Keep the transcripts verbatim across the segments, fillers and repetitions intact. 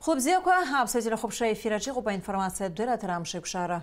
Хәлыбзиақәа, аԥсуа телехәаԥшра ефир аҿы иҟоуп аинформациатә дырраҭара Амшеиқәшара.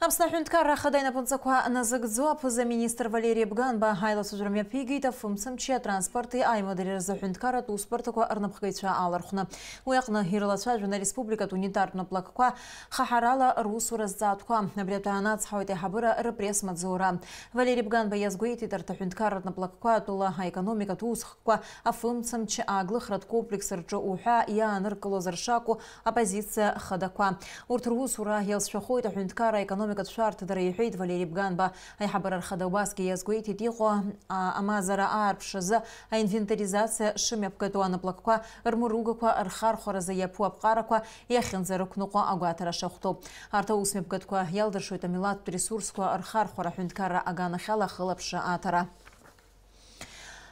Аԥсны аҳәынҭқарра ахада инапынҵақәа назыгӡо аԥыза-министр Валери Бганба аилацәажәара мҩаԥигеит афымцамчи атранспорти аимадареи рзы аҳәынҭқарратә усбарҭақәа рнапхгаҩцәа алархәны. Уи аҟны ирылацәажәон ареспубликатә унитартә наплакқәа хаҳарала русура зҵаатәқәа. Абри атәы аанацҳауеит аиҳабыра рпресс-маҵзура. Валери Бганба иазгәеиҭеит, арҭ аҳәынҭқарратә наплакқәа атәыла аекономикатә усхкқәа, афымцамч, ааглыхратә комплекс рҿы уҳәа иааныркылоз ршакәу апозициа хадақәа. Урҭ русура иалҵшәахоит аҳәынҭқарра аекономикатә шәарҭадара, иҳәеит Валери Бганба. Аиҳабыра рхада убасгьы иазгәеиҭеит, иҟоу, а, амазара аарԥшразы аинвентаризациа шымҩаԥгатәу, анаплакқәа рмыругақәа рхархәаразы иаԥу аԥҟарақәа иахьынӡарықәныҟәо агәаҭара шахәҭоу. Арҭ аусмҩаԥгатәқәа иалдыршоит амилаҭтә ресурсқәа рхархәара аҳәынҭқарра аганахьала ахылаԥшра аҭара.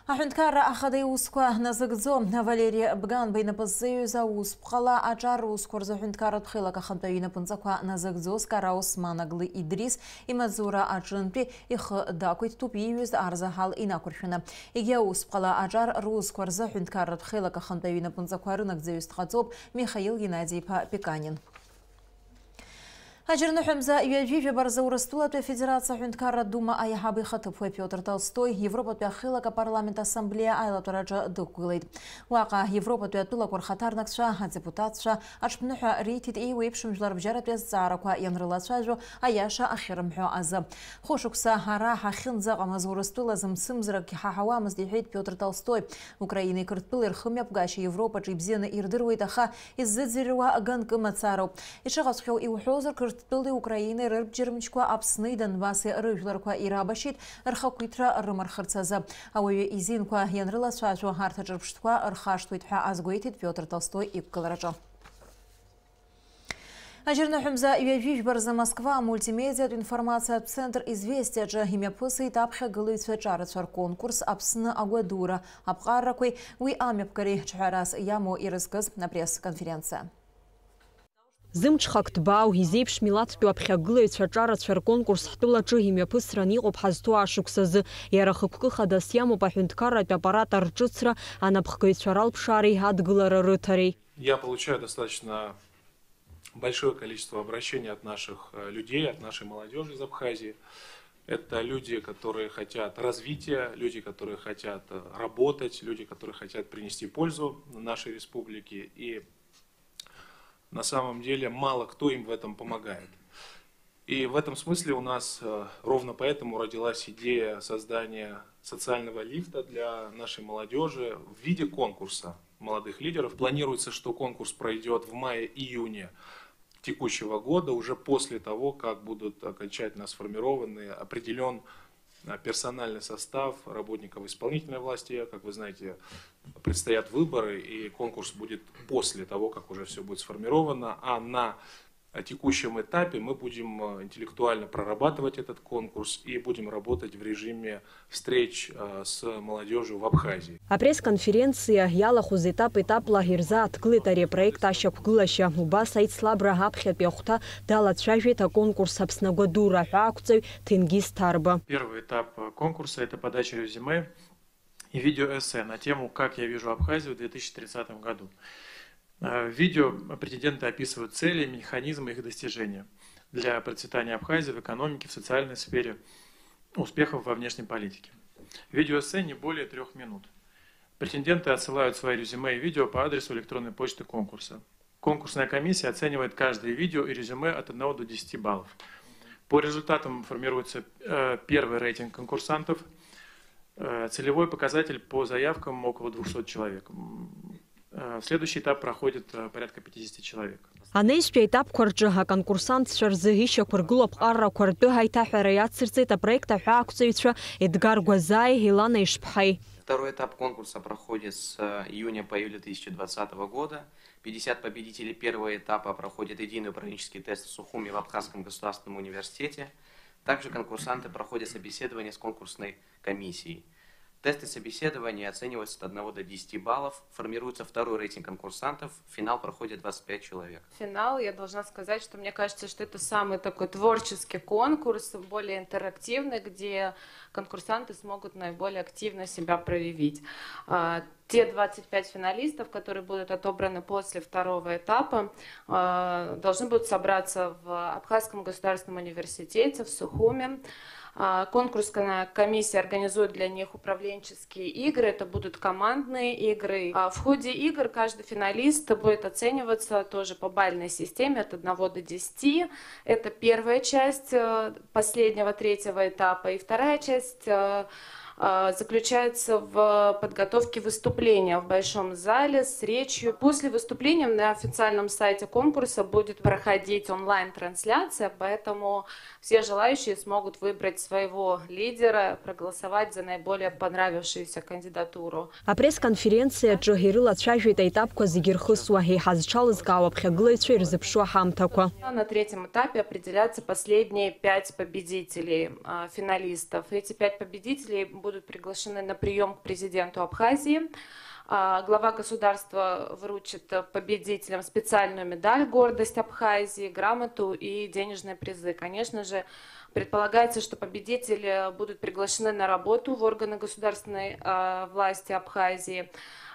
Аҳәынҭқарра ахада иусқәа назыгӡо Валери Бганба инапы ззаҩыз аусԥҟала аҿар русқәа рзы аҳәынҭқарратә хеилак ахантәаҩы инапынҵақәа назыгӡоз Кара Осман Аглы Идрис имаҵзура аҿынтәи ихы дақәиҭтәуп ииҩыз арзаҳал инақәыршәаны. Егьи аусԥҟала аҿар русқәа рзы аҳәынҭқарратә хеилак ахантәаҩы инапынҵақәа рынагӡаҩыс дҟаҵоуп Михаил Геннади-иԥа Пеканин. Аџьарныҳәа мза ҩажәи жәаба рзы Урыстәылатәи Афедерациа Аҳәынҭқарратә Дума аиҳабы ихаҭыԥуаҩ Пиотр Толстой Европатәи ахеилак апарламент ассамблеиа аилатәараҿы дықәгылеит. Уаҟа Европатәи атәылақәа рхаҭарнакцәа, адепутатцәа аҽԥныҳәа риҭеит еиуеиԥшым жәларбжьаратәи азҵаарақәа ианрылацәажәо аиаша ахьырымҳәо азы. Хәышықәса ара ҳахьынӡаҟамыз Урыстәыла зымсымзрак иҳаҳауамызт, иҳәеит Пиотр Толстой. Украинеи Қырҭтәылеи рхымҩаԥгашьа Европаҿы ибзианы ирдыруеит, аха иззыӡырҩуа ганкы мацароуп. Ишыҟаҵәҟьоу иуҳәозар, Қырҭтәылеи Украинеи рыбџьармычқәа Аԥсни Донбасси рыжәларқәа ирабашьит рхақәиҭра рымархырц азы. Ауаҩы изинқәа ианрылацәажәо, арҭ аҿырԥштәқәа рхашҭуеит ҳәа азгәеиҭеит Пиотр Толстой иқәгылараҿы. Аџьарныҳәа мза ҩажәи жәба рзы Москва амультимедиатә информациатә центр Известиаҿы имҩаԥысит аԥхьагылаҩцәа ҿарацәа рконкурс Аԥсны агәадура аԥҟарақәеи уи амҩаԥгареи ҿҳәарас иамоу ирызкыз апресс-конференциа. Зымҽхак ҭбаау, изеиԥш милаҭтәу аԥхьагылаҩцәа ҿарацәа рконкурс ҳтәылаҿы имҩаԥысран иҟоуп ҳазҭоу ашықәсазы. Иара хықәкы хадас иамоуп аҳәынҭқарратә аппарат арҿыцра, анапхгаҩцәа ралԥшаареи адгылара рыҭареи. Я получаю достаточно большое количество обращений от наших, э, людей, от нашей молодёжи из Абхазии. Это люди, которые хотят развития, люди, которые хотят, э, работать, люди, которые хотят принести пользу нашей республике. И на самом деле мало кто им в этом помогает. И в этом смысле у нас, э, ровно поэтому родилась идея создания социального лифта для нашей молодёжи в виде конкурса молодых лидеров. Планируется, что конкурс пройдёт в мае-июне текущего года, уже после того, как будут окончательно сформированы, определён, э, персональный состав работников исполнительной власти. Как вы знаете, предстоят выборы, и конкурс будет после того, как уже всё будет сформировано. А на текущем этапе мы будем, э, интеллектуально прорабатывать этот конкурс и будем работать в режиме встреч, э, с молодёжью в Абхазии. Апресс-конференциа иалахәыз етап-етапла ирзааҭгылеит ари апроект ашьақәгылашьа. Убас аицлабра аԥхьатәи ахәҭа далацәажәеит аконкурс Аԥсны агәадура аҳәаақәҵаҩ Ҭенгиз Ҭарба. Первый этап, э, конкурса — это подача резюме и видеоэссе на тему «Как я вижу Абхазию в две тысячи тридцатом году». Э, в видео претенденты описывают цели, механизмы их достижения для процветания Абхазии в экономике, в социальной сфере, успехов во внешней политике. Видеоэссе не более трёх минут. Претенденты отсылают свои резюме и видео по адресу электронной почты конкурса. Конкурсная комиссия оценивает каждое видео и резюме от одного до десяти баллов. По результатам формируется, э, первый рейтинг конкурсантов. Э, целевой показатель по заявкам около двухсот человек. М, э, следующий этап проходит, э, порядка пятидесяти человек. Анаҩстәи аетапқәа рҿы аконкурсантцәа рзы ишьақәыргылоу аԥҟарақәа ртәы аиҭаҳәара иацырҵеит апроект аҳәаақәҵаҩцәа Едгар Гәазааи Елана Ишԥҳаи. Второй этап конкурса проходит с, э, июня по июль две тысячи двадцатого года. Пятьдесят победителей первого этапа проходят единый управленческий тест в Сухуми в Абхазском государственном университете. Также конкурсанты проходят собеседование с конкурсной комиссией. Тесты собеседования оцениваются от одного до десяти баллов, формируется второй рейтинг конкурсантов, финал проходит двадцать пять человек. Финал, я должна сказать, что мне кажется, что это самый такой творческий конкурс, более интерактивный, где конкурсанты смогут наиболее активно себя проявить. А, те двадцать пять финалистов, которые будут отобраны после второго этапа, а, должны будут собраться в Абхазском государственном университете в Сухуме. А, конкурсная комиссия организует для них управленческие игры. Это будут командные игры. А, в ходе игр каждый финалист будет оцениваться тоже по балльной системе от одного до десяти. Это первая часть, э, последнего, третьего этапа. И вторая часть, э, э, заключается в подготовке выступления в большом зале с речью. После выступления на официальном сайте конкурса будет проходить онлайн-трансляция, поэтому все желающие смогут выбрать своего лидера, проголосовать за наиболее понравившуюся кандидатуру. Апресс-конференциаҿы ирылацәажәеит аетапқәа зегьы ирхысуа, еиҳа зҽалызкаауа аԥхьагылаҩцәа ирзыԥшу аҳамҭақәа. На третьем этапе определятся последние пять победителей, а, финалистов. Эти пять победителей будут приглашены на прием к президенту Абхазии. А, глава государства вручит, э, победителям специальную медаль «Гордость Абхазии», грамоту и денежные призы. Конечно же, предполагается, что победители будут приглашены на работу в органы государственной, э, власти Абхазии.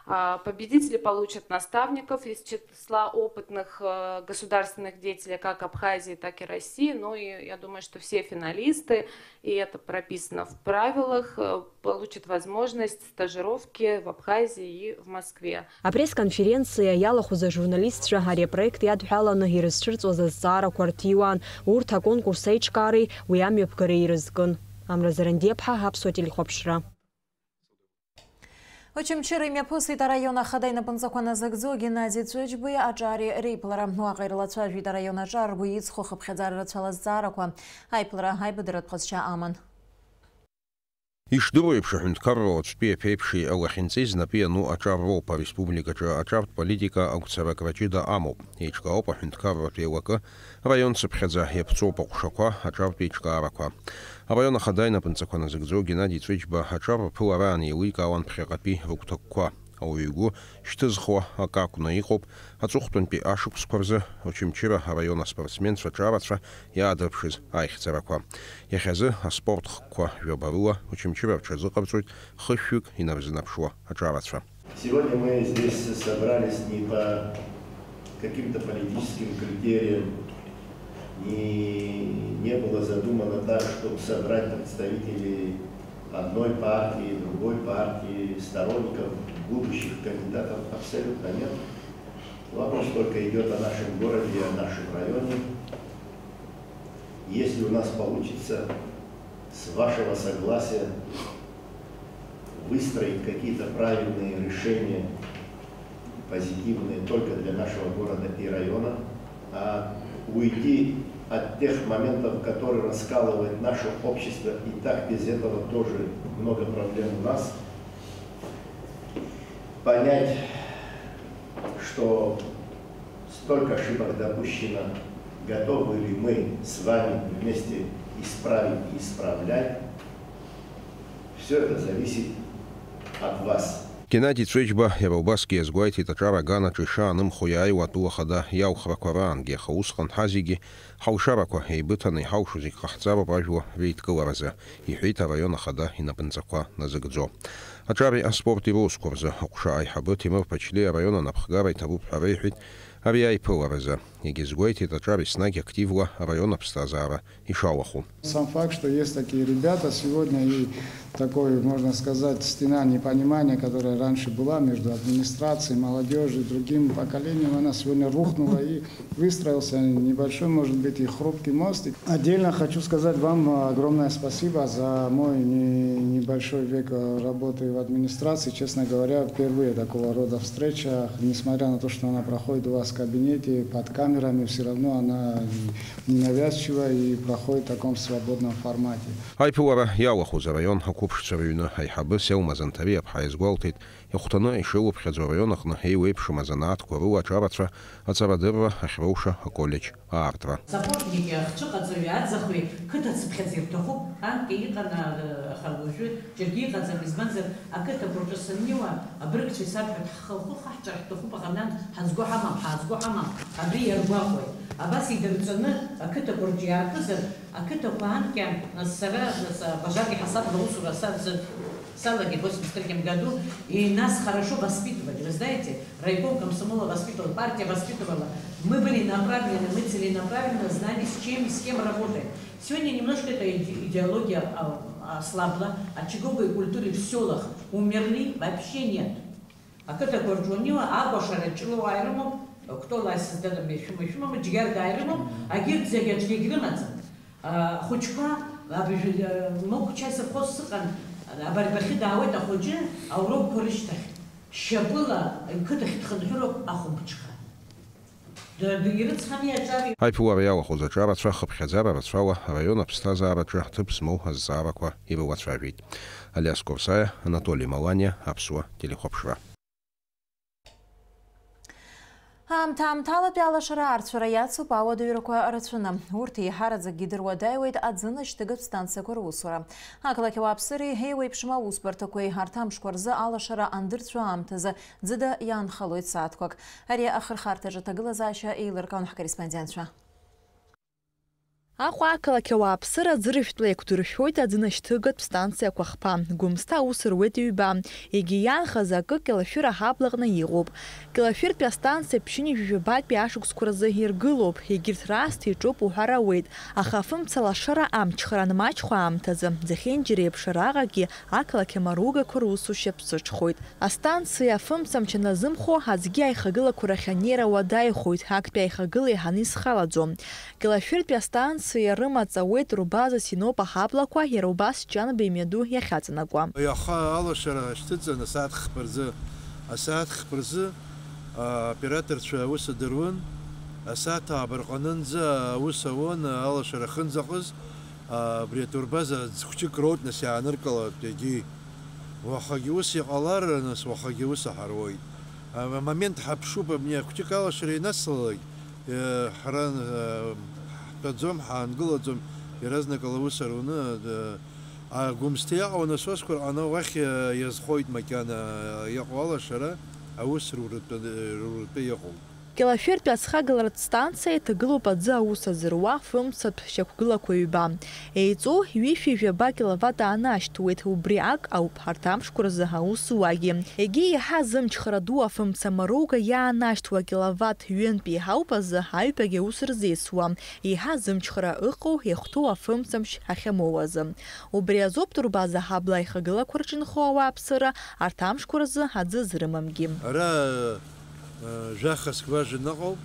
А, победители получат наставников из числа опытных, э, государственных деятелей как Абхазии, так и России. Ну и я думаю, что все финалисты, и это прописано в правилах, э, получат возможность стажировки в Абхазии и в Москве. Апресс-конференциа иалахәыз ажурналистцәа ари апроект иадҳәаланы ирызцәырҵуаз азҵаарақәа рҭиуан, урҭ аконкурс аиҿкаареи уи амҩаԥгареи ирызкын. Амра Зарандиаԥҳа, Аԥсуа телехәаԥшра. Очамчыра имҩаԥысит араион ахада инапынҵақәа назыгӡо Геннади Ҵәыџьбеи аҿари реиԥылара. Уаҟа ирылацәажәеит араион аҿар ргәы иҵхо хыԥхьаӡара рацәала азҵаарақәа. Аиԥылара аибадыратә ҟазшьа аман. Ишдыру еиԥш, аҳәынҭқарра уаҵәтәи аԥеиԥши алахьынҵеи знапы иану аҿар роуп ареспубликаҿы аҿартә политика агәцаракра ҷыда амоуп. Еиҿкаауп аҳәынҭқарратә еилакы, раион цыԥхьаӡа иаԥҵоуп аҟәшақәа, аҿартә еиҿкаарақәа. Араион ахада инапынҵақәа назыгӡо Геннади Ҵәыџьба аҿар рԥылараан еиликаауан ԥхьаҟатәи рыгәҭакқәа. Ауаҩы игәы шьҭызхуа акы акәны иҟоуп аҵыхәтәантәи ашықәсқәа рзы Очамчыра араион аспортсменцәа ҿарацәа иаадырԥшыз аихьӡарақәа. Иахьазы аспорт хкқәа жәаба рыла Очамчыра рҽазыҟарҵоит хышәҩык инарзынаԥшуа аҿарацәа. Сегодня мы здесь собрались не по каким-то политическим критериям, не, не было задумано так, чтобы собрать представителей одной партии, другой партии, сторонников будущих кандидатов. Абсолютно нет. Вопрос только идет о нашем городе и о нашем районе. Если у нас получится с вашего согласия выстроить какие-то правильные решения, позитивные только для нашего города и района, а уйти от тех моментов, которые раскалывают наше общество, и так без этого тоже много проблем у нас, понять, что столько ошибок допущено, готовы ли мы с вами вместе исправить и исправлять, все это зависит от вас. Геннади Ҵәыџьба иара убасгьы иазгәеиҭеит аҿар аганаҿ ишаанымхо иааиуа атәыла хада иалхрақәа раангьы, аха усҟан ҳазегьы ҳалшарақәа еибыҭаны иҳалшо зегь ҟаҳҵароуп ажәлар реидкыларазы, иҳәеит араион ахада инапынҵақәа назыгӡо. Аҿари аспорти русқәа рзы аҟәша аиҳабы Ҭемыр Ԥачлиа араион анапхгара иҭабуп ҳәа реиҳәеит ари аиԥыларазы. Егьазгәеиҭеит аҿар еснагь активла араион аԥсҭазаара ишалахәу. Сам факт, что есть такие ребята сегодня и такой, можно сказать, стена непонимания, которая раньше была между администрацией, молодежью и другим поколением, она сегодня рухнула и выстроился небольшой, может быть, и хрупкий мост. Отдельно хочу сказать вам огромное спасибо за мой не- небольшой век э, работы в администрации. Честно говоря, впервые такого рода встреча, несмотря на то, что она проходит у вас В кабинете под камерами все равно она ненавязчива и проходит в таком свободном формате. Аиԥылара иалахәыз араион ақәыԥшцәа рыҩны аиҳабы Селма Занҭариаԥҳа иазгәалҭеит, ихәҭаны ишеилыԥхьаӡо араион аҟны еиуеиԥшым азанааҭқәа рыла аҿарацәа, аҵарадырра ахьроуша аколлеџь аартра. Сапожники, ахцәыҟаҵаҩи аӡахәеи қыҭацыԥхьаӡа ирҭахуп, анкьа иҟан, аха уажәы џьаргьы иҟаӡам, избанзар, ақыҭақәа рҿы саннеиуа, абыргцәа исарҳәоит, ҳхы-, ҳхы хаҳҵар ҳҭахуп, аха нан ҳазго ҳамам, ҳаазго ҳамам, абри иаргәаҟуеит. Абас идырҵаны ақыҭақәа рҿы иаартызар, ақыҭақәа анкьа, нас сара, нас абажак иҳасабла аусура са-, са-, салагеит, восемьдесят третьем году, и нас хорошо воспитывали, вы знаете, райком комсомола воспитывал, партия воспитывала. Мы были направлены, мы целенаправленно знали, с чем и с кем работаем. Сегодня немножко эта иде-, идеология, а, ослабла, очаговой культуры в сёлах умерли, вообще нет. Ақыҭақәа рҿы уаниуа, акәашара ҷыла уаа ирымоуп, кто ласыздарами, шәыма-шәымама, џьгьарда ирымоуп, агьырҭ зегь аҿгьы егьрымаӡам. А, ахәыҷқәа, абыжә-, а, мықә часырхо сыҟан, абарбахьы даауеит ахәыҷы, аурокқәа рышьҭахь, шьапыла иқыҭахь дхынҳәыроуп ахәымԥҽха. Д-, д-, ирыцҳами аҿар. Аиԥылара иалахәыз аҿарацәа хыԥхьаӡара рацәала араион аԥсҭазаараҿы ҭыԥ змоу азҵаарақәа ирылацәажәеит. Алиас Курсаиа, Анатоли Маланиа, Аԥсуа телехәаԥшра. Аамҭа-аамҭалатәи алашара аарцәара иацуп ауадаҩрақәа рацәаны. Урҭ еиҳараӡакгьы дыруадаҩуеит аӡын ашьҭыгатә станциақәа русура. Ақалақь ауааԥсыреи еиуеиԥшым аусбарҭақәеи арҭ амшқәа рзы алашара андырцәо аамҭазы ӡыда иаанхалоит сааҭқәак. Ари ахырхарҭаҿы аҭагылазаашьа еилыркаауан ҳкорреспондентцәа. Аҟәа ақалақь ауааԥсыра аӡыржәтәла еиқәдыршәоит аӡын ашьҭыгатә станциақәа хԥа. Гәымсҭа аус руеит ҩба. Егьи иаанхаз акы Кьалашәыр аҳаблаҟны иҟоуп. Кьалашәыртәи астанциа ԥшьынҩажәи жәабатәи ашықәсқәа рзы иргылоуп. Егьырҭ раасҭа иҿоуп уҳәар ауеит. Аха афымца лашара амчхара анмаҷхо аамҭазы, зехьынџьара еиԥш араҟагьы ақалақь амаругақәа русушьа ԥсыҽхоит. Астанциа афымцамч аназымхо, аӡгьы аихагылақәа рахь анеира уадаҩхоит, актәи аихагыла еиҳаны исхалаӡом. Кьалашәыртәи астанциа рымаҵ ауеит Рубаза Синоп аҳаблақәа, иара убас Ҷанба имҩаду иахьаҵанакуа. Иаха алашара шьҭыҵын асааҭ хԥа рзы. Асааҭ хԥа рзы, а, аоператорцәа аус адыруан, асааҭ ааба рҟынынӡа аус ауан, алашара ахьынӡаҟаз, а, абри атурбаза аӡ хәҷык роуит, нас иааныркылартә егьи. Уахагьы ус иҟалар, нас уахагьы ус аҳаруеит. А, амомент ҳаԥшуп, абни ахәҷык алашара инацлалак, э, ҳара, э, ҳтәаӡом, ҳаангылаӡом, иаразнакала аус аруны, э, а, Гәымсҭа иаҟоу анасосқәа рҟны уахь, э, иазхоит макьана, э, иҟоу алашара, аус руртәы, руртәы иҟоуп. Кьалашәыртәи ацхагыларатә станциа иҭагылоуп аӡы аус азыруа фымцатә шьақәгылақәа ҩба. Еиҵоу ҩышәи жәаба киловатт аанашьҭуеит, убри ак ауп арҭ амшқәа рзы аус зуагьы. Егьи еиҳа зымчхара ду афымца маруга иаанашьҭуа киловатт ҩынтә еиҳауп азы аҩбагьы аус рзеисуа. Еиҳа зымчхара ыҟоу иахәҭоу афымцамч ахьамоу азы. Убри азоуп Турбаза аҳабла аихагылақәа рҿы инхо ауааԥсыра арҭ амшқәа рзы аӡы зрымамгьы. Ара, э, жәаха скважина ыҟоуп,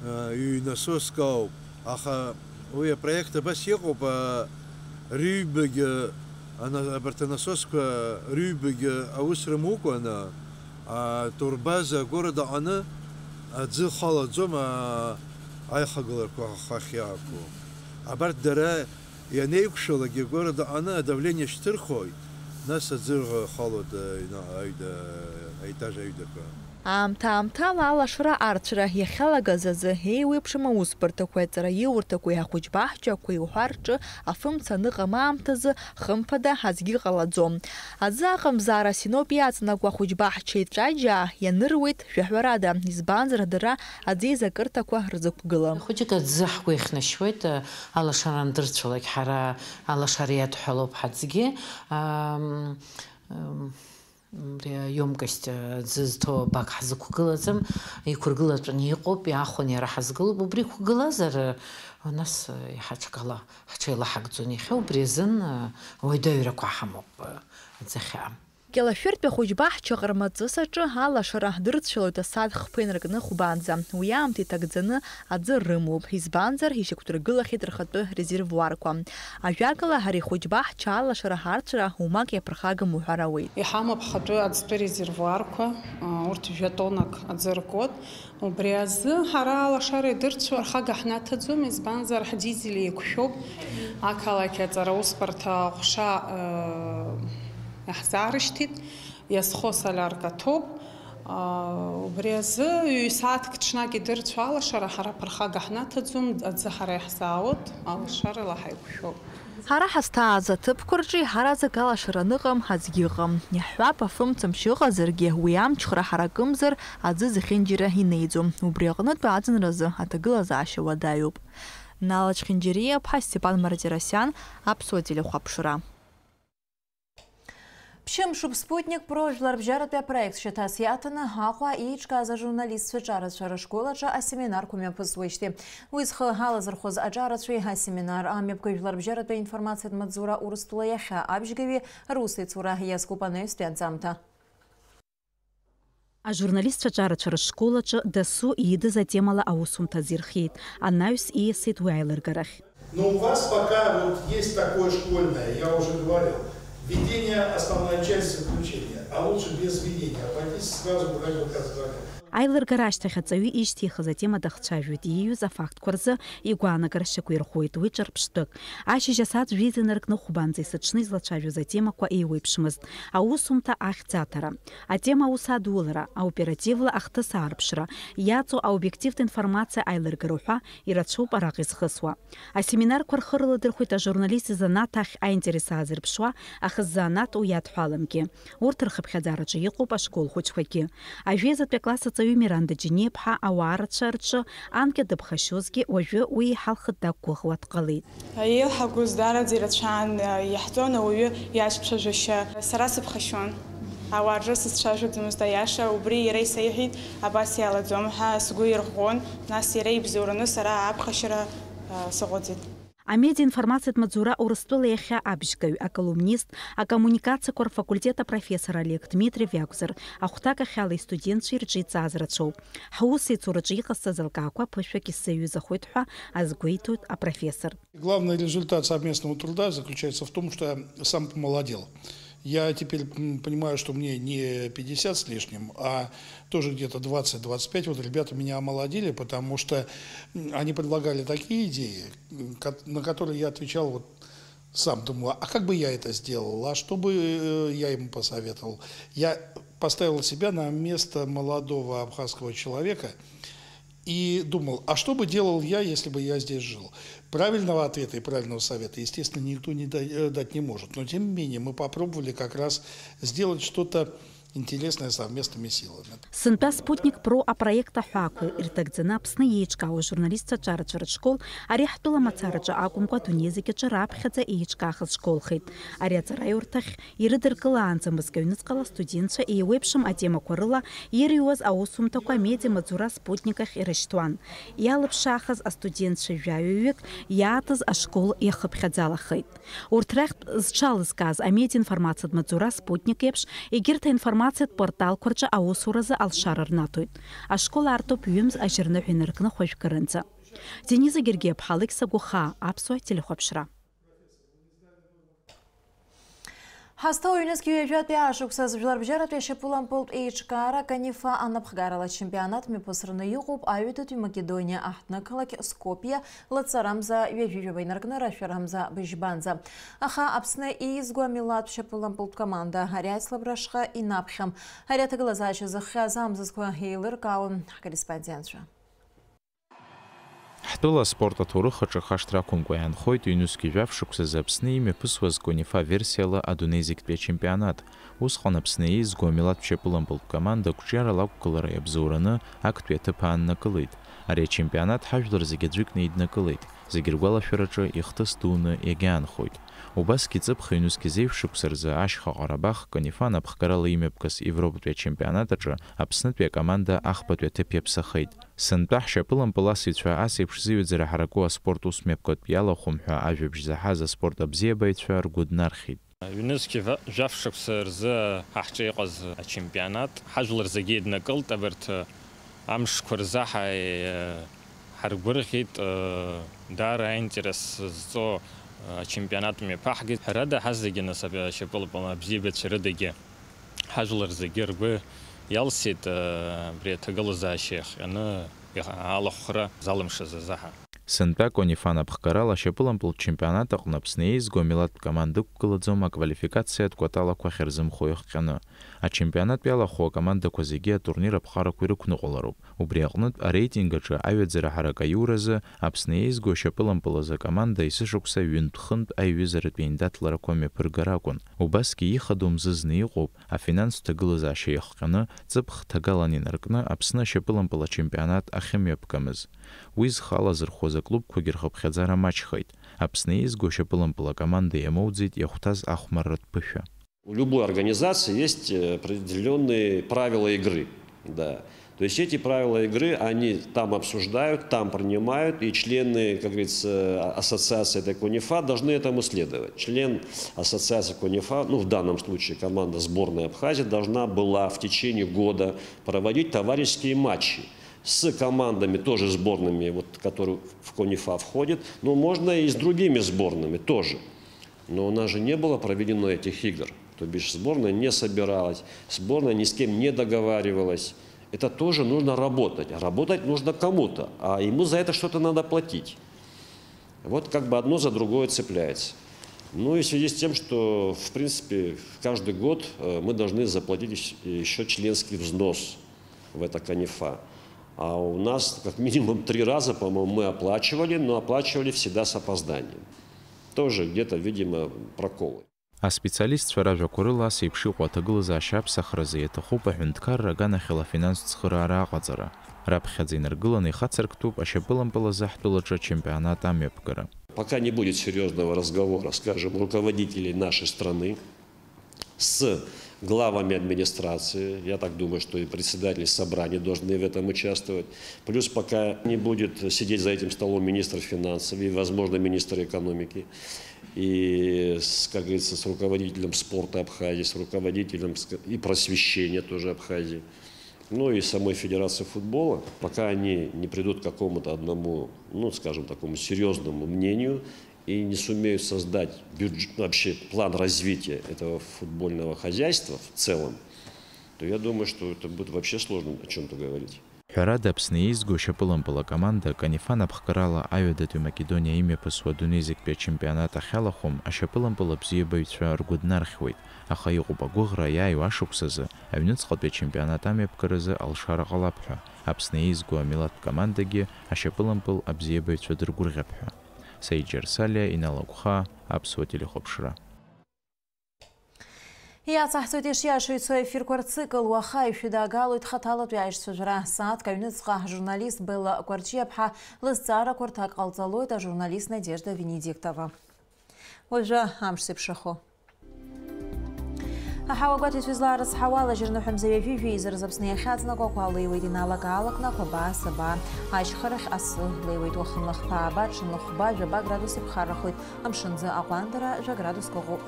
э, ҩ-насоск ауп, аха уи апроект абас иҟоуп, а, рыҩбагьы, ана-, абарҭ анасосқәа рыҩбагьы аус рымукәаны, а, Турбаза агәыра даҟаны аӡы халаӡом, а, аихагыларақәа ахахь иаақәу. Абарҭ дара ианеиқәшәалак, игәыра даҟаны адавление шьҭырхуеит, нас аӡы халоит, э, ина-, аҩда-, аетаж аҩдақәа. Аамҭа-аамҭала алашара арцәара иахьалагаз азы еиуеиԥшым аусбарҭақәеи аҵараиурҭақәеи ахәыҷбаҳчақәеи уҳәа рҿы афымца аныҟам аамҭазы, хымԥада, аӡәгьы ҟалаӡом. Аӡы аҟамзаара Синоп иаҵанакуа ахәыҷбаҳча еҵәаџьаа ианыруеит, жәаҳәарада, избанзар, дара аӡеизакырҭақәа рзықәгылам. Хәыҷык аӡы ҳгәы иахьнашьуеит, алашара андырцәалак ҳара алашара иадҳәалоуп ҳаӡгьы. Ам, ам, Мри емкость, э, аӡы зҭоу абак ҳзықәгылаӡам, иқәыргылатәны иҟоуп, иаахәаны иара ҳазгылоуп. Убри иқәгылазар, э, нас, э, иаҳа ҽакала ҳҽеилаҳагӡон. Иахьа убри азын, э, уаҩ даҩрақәа ҳамоуп, э, аӡахьаа. Кьалашәыртәи ахәыҷбаҳча аҟармаҵыс аҿы алашара дырцәалоит асааҭ хԥа инаркны хәбанӡа. Уи аамҭа иҭагӡаны аӡы рымоуп, избанзар, ишьақәдыргылахьеит рхатәы резервуарқәа. Ажәакала, ари ахәыҷбаҳча алашара ҳарцәара умак иаԥырхагам уҳәар ауеит. Иҳамоуп ҳхатәы аӡтәы резервуарқәа, урҭ жәа тоннак аӡы ркуеит. Убри азы ҳара алашара идырцәо рхага ҳнаҭаӡом, избанзар, ҳдизель еиқәшәоуп. Ақалақь аҵара усбарҭа аҟәша, э, иаҳзаарышьҭит, иазхо солиарка ҭоуп. А, убри азы ҩ-сааҭк ҽнак идырцәо алашара ҳара ԥырхага ҳнаҭаӡом, аӡы ҳара иаҳзаауеит, алашарала ҳаиқәшәоуп. Ҳара ҳазҭааз аҭыԥқәа рҿы еиҳараӡак алашара аныҟам, аӡәгьы ыҟам. Иаҳҳәап, афымцамч ыҟазаргьы, уи амчхара ҳаракымзар, аӡы зехьынџьара инеиӡом. Убри аҟнытә аӡынразы аҭагылазаашьа уадаҩуп. Нала Чхинџьариа-ԥҳа, Степан Мартиросиан, Аԥсуа телехәаԥшра. Ԥшьымшуп Спутник Про жәларбжьаратәи апроект шьаҭас иаҭаны Аҟәа еиҿкааз ажурналистцәа ҿарацәа рышкол аҿы асеминарқәа мҩаԥысуеижьҭеи. Уи зхы алазырхәыз аҿарацәеи асеминар амҩаԥгаҩ жәларбжьаратәи аинформациатә маҵзура Урыстәыла иахьа абжьгаҩи русеицура иазкуп анаҩстәи анҵамҭа. Ажурналистцәа ҿарацәа рышкол аҿы дасу иидыз атемала аусумҭа азирхиеит, анаҩс ииасит уи аилыргарахь. Но у вас пока вот есть такое школьное, я уже говорил, введение, основная часть заключения, а лучше без введения обойтись, сразу брать в конце. Аилыргара ашьҭахь аҵаҩы ишьҭихыз атема дахцәажәоит, ииҩыз афактқәа рзы игәаанагара шьақәирӷәӷәоит, уи ҿырԥштәык. Ашьыжь асааҭ жәеиза инаркны хәбанӡа есыҽны излацәажәоз атемақәа еиуеиԥшмызт. Аусумҭа ахьӡаҭара, атема аус адулара, аоперативла ахҭыс аарԥшра, иаҵоу аобиективтә информациа аилыргара ҳәа ирацәоуп араҟа изхысуа. Асеминарқәа рхы рыладырхәеит ажурналист изанааҭ ахь аинтерес аазырԥшуа, аха ззанааҭ уи иадҳәаламгьы. Урҭ рхыԥхьаӡараҿы иҟоуп ашкол хәыҷқәагьы. Ажәеизатәи акласс аҵаҩы Миранда Џьениа-ԥҳа ауаа рацәа рҿы анкьа дыԥхашьозгьы, уажәы уи иҳалхыддақәгәыӷуа дҟалеит. Еилҳагоз даараӡа ирацәан, иаҳҵон ауаҩы иацәцәажәашьа. Сара сыԥхашьон. Ауаа рҿы сызцәажәаӡомызт аиаша, убри иара исеиҳәеит, абас иалаӡом ҳәа сгәы ирӷәӷәон, нас иара ибзоураны сара аԥхашьара, а, саҟәыҵит. Амедиаинформациатә маҵзура Урыстәыла иахьа абжьгаҩ, аколумнист, акоммуникациақәа рфакультет апрофессор Олег Дмитриев иакәзар, ахәҭакахьала истудентцәеи рҿы иҵааз рацәоуп. Ҳусеицураҿы иҟасҵаз алкаақәа ԥышәак исзаҩызахоит ҳәа азгәеиҭоит апрофессор. Главный результат совместного труда заключается в том, что я сам помолодел. Я теперь, м, понимаю, что мне не пятьдесят с лишним, а тоже где-то двадцать-двадцать пять. Вот ребята меня омолодили, потому что, м, они предлагали такие идеи, м, кот-, на которые я отвечал вот сам, думаю, а как бы я это сделал, а что бы, э, я ему посоветовал? Я поставил себя на место молодого абхазского человека и думал, а что бы делал я, если бы я здесь жил? Правильного ответа и правильного совета, естественно, никто не да-, э, дать не может. Но, тем не менее, мы попробовали как раз сделать что-то интересное совместными силами. Сынтәа Спутник Про апроект аҳәаақәа ирҭагӡаны Аԥсны еиҿкаауа ажурналистцәа аҿарацәа рышкол ари ҳтәыла мацараҿы акәымкәа, адунеи зегь аҿы раԥхьаӡа еиҿкаахаз школхеит. Ари аҵараиурҭахь ирыдыркылаанӡа мызкы аҩныҵҟала астудентцәа еиуеиԥшым атемақәа рыла ирыҩуаз аусумҭақәа амедиа маҵзура Спутник ахь ирышьҭуан. Иалыԥшаахаз астудентцәа жәаҩаҩык иааҭыз ашкол иахыԥхьаӡалахеит. Урҭ рахьтә зҽалызкааз амедиа информациатә маҵзура Спутник еиԥш, егьырҭ аинформациатә порталқәа рҿы аусуразы алшара рнаҭоит. Ашкол аартуп ҩымз ажьырныҳәа инаркны хәажәкырынӡа. Дениза Гергиа-ԥҳа, Алықьса Гәыхаа, Аԥсуа телехәаԥшра. Ҳазҭоу ҩнызқь ҩажәатәи ашықәсазы жәларбжьаратәи ашьапылампылтә еиҿкаара Канифа анапхгарала ачемпионат мҩаԥысраны иҟоуп аҩадатәи Македониа аҳҭнықалақь Скопиа лаҵарамза ҩажәи жәаба инаркны рашәарамза быжьбанӡа. Аха Аԥсны еизго амилаҭтә шьапылампылтә команда ари аицлабра ашҟа инаԥхьам. Ари аҭагылазаашьа зыхҟьаз амзызқәа еилыркаауан ҳкорреспондентцәа. Ҳтәыла аспорт аҭоурых аҿы хашҭра ақәымкәа иаанхоит ҩнызқь жәаф шықәсазы Аԥсны имҩаԥысуаз Конифа версиала адунеи зегьтәи ачемпионат. Усҟан Аԥсны еизго амилаҭтә шьапылампылтә команда ақәҿиарала ақәгылара иабзоураны актәи аҭыԥ ааннакылеит. Ари ачемпионат ҳажәлар зегьы аӡәыкны еиднакылеит, зегьы ргәалашәараҿы ихҭыс дуны иагьаанхоит. Убасгьы ҵыԥх ҩнызқь зеижә шықәса рзы ашьха Ҟарабах Конифа напхгарала имҩаԥгаз Европатәи ачемпионат аҿы Аԥснытәи акоманда ахԥатәи аҭыԥ иаԥсахеит. Сынтәа ҳшьапылампыл асыҩцәа ас еиԥш зыҩаӡара ҳараку аспорт ус мҩаԥгатә иалахәым ҳәа ажәабжь заҳаз аспорт абзиабаҩцәа ргәы днархьит. Ҩнызқьи жәа-, жәаф шықәса рзы ҳа ҳҿы иҟаз ачемпионат ҳажәлар зегьы еиднакылт, абарҭ амшқәа рзы ҳа-, ҳаргәырӷьеит, даара аинтерес зҵоу ачемпионат мҩаԥаҳгеит. Ҳәарада, ҳа зегьы нас аб-, ашьапылампыл абзиабацәа рыдагьы ҳажәлар зегьы ргәы иалсит, абри аҭагылазаашьа иахҟьаны алахәхра залымшаз азы ҳа. Сынтәа Конифа напхгарала ашьапылампылтә чемпионат аҟны Аԥсны еизго амилаҭтә команда ықәгылаӡом аквалификациатә кәаталақәа ахьырзымхо иахҟьаны. Ачемпионат иалахәу акомандақәа зегьы атурнир аԥҟарақәа ирықәныҟәалароуп. Убри аҟнытә, ареитинг аҿы аҩаӡара ҳарак аиуразы Аԥсны еизго ашьапылампыл азы акоманда есышықәса ҩынтә-хынтә аиҩызаратә еиндаҭларақәа мҩаԥыргар акәын. Убасгьы ихадоу мзызны иҟоуп, афинанстә ҭагылазаашьа иахҟьаны ҵыԥх ҭагалан инаркны Аԥсны ашьапылампыл ачемпионат ахьымҩаԥгамыз. Уи зхы алазырхәуаз аклубқәагьы рхыԥхьаӡара маҷхеит. Аԥсны еизго ашьапылампыл акоманда иамоуӡеит иахәҭаз ахәмарратә ԥышәа. У любой организации есть, э, определённые правила игры. Да. То есть эти правила игры, они там обсуждают, там принимают, и члены, как говорится, а-, ассоциации этой Конифа должны этому следовать. Член ассоциации Конифа, ну, в данном случае команда сборной Абхазии, должна была в течение года проводить товарищеские матчи с командами, тоже сборными, вот, которые в Конифа входят, но можно и с другими сборными тоже. Но у нас же не было проведено этих игр. То бишь сборная не собиралась, сборная ни с кем не договаривалась. Это тоже нужно работать. А работать нужно кому-то, а ему за это что-то надо платить. Вот как бы одно за другое цепляется. Ну и в связи с тем, что, в принципе, каждый год, э, мы должны заплатить ещ-, ещё членский взнос в это Конифа. А у нас как минимум три раза, по-моему, мы оплачивали, но оплачивали всегда с опозданием. Тоже где-то, видимо, проколы. Аспециалистцәа ражәақәа рыла, ас еиԥш иҟоу аҭагылазаашьа аԥсахразы иаҭахуп аҳәынҭқарра аганахьала афинанстә цхыраара аҟаҵара. Раԥхьаӡа инаргыланы ихацырктәуп ашьапылампыл азы ҳтәылаҿы ачемпионат амҩаԥгара. Пока не будет серьёзного разговора, скажем, руководителей нашей страны с главами администрации, я так думаю, что и председатели собраний должны в этом участвовать. Плюс пока не будет сидеть за этим столом министр финансов и, возможно, министр экономики, и, с, как говорится, с руководителем спорта Абхазии, с руководителем ск-, и просвещения тоже Абхазии, ну и самой Федерации футбола, пока они не придут к какому-то одному, ну, скажем, такому серьёзному мнению и не сумеют создать бюдж-, вообще план развития этого футбольного хозяйства в целом, то я думаю, что это будет вообще сложно о чём-то говорить. Ҳәарада, Аԥсны еизго ашьапылампыл акоманда Конифа напхгарала Аҩадатәи Македониа имҩаԥысуа адунеи зегьтәи ачемпионат ахьалахәым ашьапылампыл абзиабаҩцәа ргәы днархьуеит, аха иҟоуп агәыӷра иааиуа ашықәсазы аҩныҵҟатәи ачемпионат амҩаԥгаразы алшара ҟалап ҳәа. Аԥсны еизго амилаҭтә командагьы ашьапылампыл абзиабаҩцәа дыргәырӷьап ҳәа. Саид Џьарсалиа, Инал Агәхаа, Аԥсуа телехәаԥшра. Иацаҳҵоит ишиашоу ицо аефирқәа рцикл. Уаха ишәыдаагалоит хаҭалатәи аишьцәажәара. Сааҭк аҩныҵҟа ҳжурналист Белла Кәарҷиаԥҳа лызҵаарақәа рҭак ҟалҵалоит ажурналист Надежда Венедиктова. Уажәы амш зеиԥшрахо. Аҳауа гәаҭеицәа излаарыцҳауа, алажьырныҳәа мза ҩажәи жәеиза рзы Аԥсны иахьаҵнакуа ақәа леиуеит, иналага-аалакны ақәабаа, асабаа. Ашьхарахь асы леиуеит, уахынла хԥа ааба, ҽынла хәба, жәаба градус иԥхаррахоит. Амшынӡы аҟәандара жәа градуск ыҟоуп.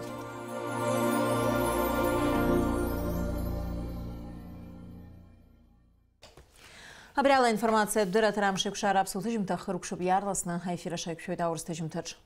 Абри ала аинформациатә дырраҭара Амшеикәшара аԥсуа ҭыжьымҭа ахы рыкәшап иаарласны аефир аҿы иқәшәоит аурыс ҭыжьымҭаҿ.